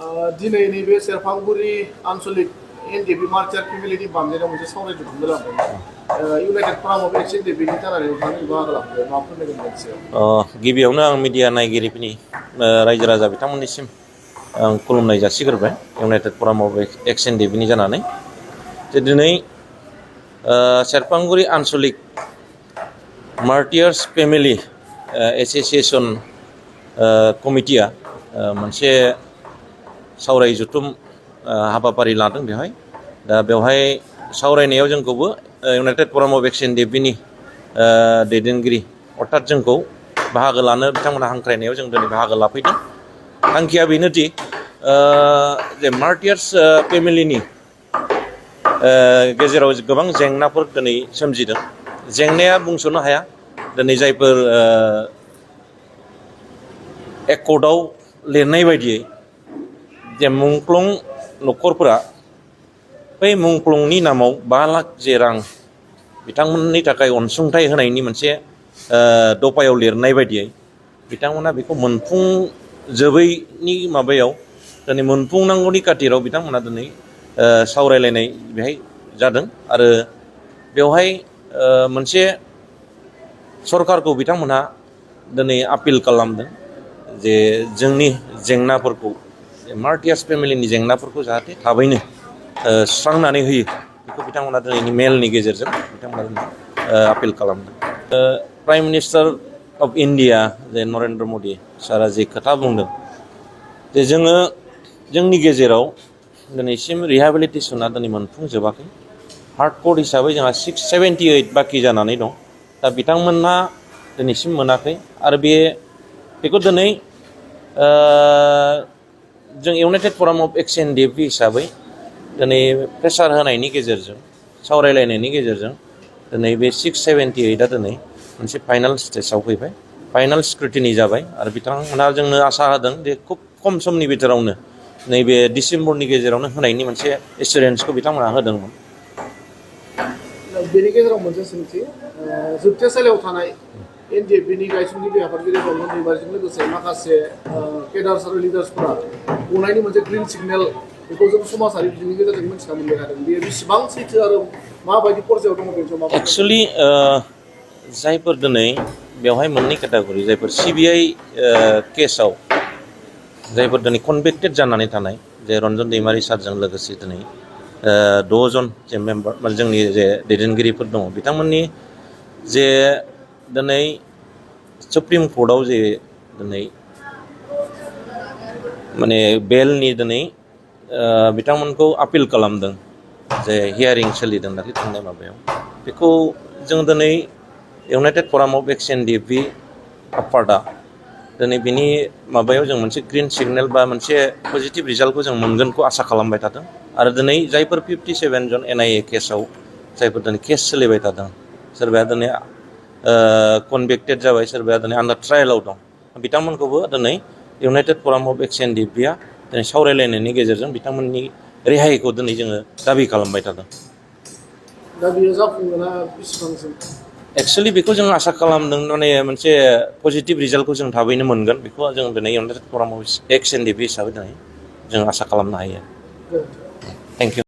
दिनै नैबे सेरफांगुरि आनसलिक NDFB मार्चार फेमिलिनि बामनायाव मोनसे सावरायजोबनो लादों इउनाइटेड फराम अफ एक्स NDFBनि थाखाय नोंथांनि बाहागो लाफैयो मा फोरमायगोन मोनसेयाव गिबियावनो आं मिडिया नायगिरिफोरनि रायजो राजा बिथांमोननिसिम आं खुलुमनाय जासिग्रोबाय इउनाइटेड फराम अफ एक्स NDFBनि जानानै जे दिनै सेरफांगुरि आनसलिक मार्टियार्स फेमिलि एस'सिएशन कमिटिया मोनसे सावराय जथुम हाबाफारि लादों बेवहाय दा बेवहाय सावरायनायाव जोंखौबो इउनाइटेड फराम अफ एक्स NDFBनि दैदेनगिरि अर्थात जोंखौ बाहागो लानो बिथांमोना हांख्रायनायाव जों दिनै बाहागो लाफैदों थांखिया बेनोदि जे मार्टियार्स फेमिलिनि गेजेराव गोबां जेंनाफोर दिनै सोमजिदों जेंनाया बुंस'नो हाया दिनै जायफोर एकर्डआव लिरनाय बायदियै जे मुंख्लं नखरफोरा बै मुंख्लंनि नामाव 5 लाख जे रां बिथांमोननि थाखाय अनसुंथाइ होनायनि मोनसे दफायाव लिरनाय बायदियै बिथांमोना बेखौ मोनफुंजोबैनि माबायाव दिनै मोनफुंनांगौनि खाथिराव बिथांमोना दिनै सावरायलायनाय बेहाय जादों आरो बेवहाय मोनसे सरकारखौ बिथांमोनहा दिनै आपिल खालामदों जे जोंनि जेंनाफोरखौ मार्टियार्स फेमिलिनि जेंनाफोरखौ जाहाथे थाबैनो सुस्रांनानै होयो बेखौ बिथांमोना दिनैनि मेलनि गेजेरजों बिथांमोना आपिल खालामदों प्राइम मिनिस्टार अफ इन्डिया जे नरेन्द्र मदि सारा जे खोथा बुंदों जे जोंनि गेजेराव दिनैसिम रिहेबिलिटेसना दिनै मोनफुंजोबाखै हार्ड कर्ट हिसाबै जोंहा 678 बाखि जानानै दं दा बिथांमोनहा दिनैसिम मोनाखै आरो बेखौ दिनै जों इउनाइटेड फराम अफ एक्स NDFB हिसाबै दिनै प्रेसार होनायनि गेजेरजों सावरायलायनायनि गेजेरजों दिनै बे 678आ दिनै मोनसे फाइनाल स्टेजाव फैबाय फाइनाल स्क्रुटिनि जाबाय आरो बिथांमोनहा जोंनो आसा होदों जे खुब खम समनि गेजेरावनो नैबे डिसेम्बरनि गेजेरावनो होनायनि मोनसे एसुरेन्सखौ बिथांमोनहा होदोंमोन बेनि गेजेराव मोनसे सोंथि जोबथेसालियाव थानाय NDFBनि गायसनगिरि आफादगिरि ब्रह्म दैमारिजों लोगोसे माखासे केडार्स आरो लिडार्सफोरा गनायनि मोनसे ग्रिन सिगनेल बेखौ जों समाजारि बिजोंनि गेजेरजों मिथिना मोनबाय थादों बेयो बेसेबां सैथो आरो माबायदि पर्यायाव दङ बेखौ मा एक्सुवेलि जायफोर दिनै बेवहाय मोननै केटागरि जायफोर CBI केसाव जायफोर दिनै कनभिक्टेड जानानै थानाय जे रन्जन दैमारि सारजों लोगोसे दिनै 6 जन जे मेम्बार जोंनि जे दैदेनगिरिफोर दङ बिथांमोननि जे दिनै सुप्रिम कर्टआव जे दिनै माने बेलनि दिनै बिथांमोनखौ आपिल खालामदों जे हियारिं सोलिदों दाख्लै थांनाय माबायाव बेखौ जों दिनै इउनाइटेड फराम अफ एक्स NDFB आफादा दिनै बिनि माबायाव जों मोनसे ग्रिन सिगनेल बा मोनसे पजिटिभ रिजाल्टखौ जों मोनगोनखौ आसा खालामबाय थादों आरो दिनै जायफोर 57 जन NIA केसाव जायफोर दिनै केस सोलिबाय थादों सोरबाया दिनै कनभिक्टेड जाबाय सोरबाया दिनै आन्डार ट्रायेलाव दं बिथांमोनखौबो दिनै इउनाइटेड फराम अफ एक्स NDFBआ दिनै सावरायलायनायनि गेजेरजों बिथांमोननि रेहायखौ दिनै जोङो दाबि खालामबाय थादों दा बेयो जाफुंगोना बेसेबांसिम एक्सुवेलि बेखौ जों आसा खालामदों माने मोनसे पजिटिभ रिजाल्टखौ जों थाबैनो मोनगोन बेखौ जों दिनै इउनाइटेड फराम अफ एक्स NDFB हिसाबै दिनै जों आसा खालामनो हायो थेंक इउ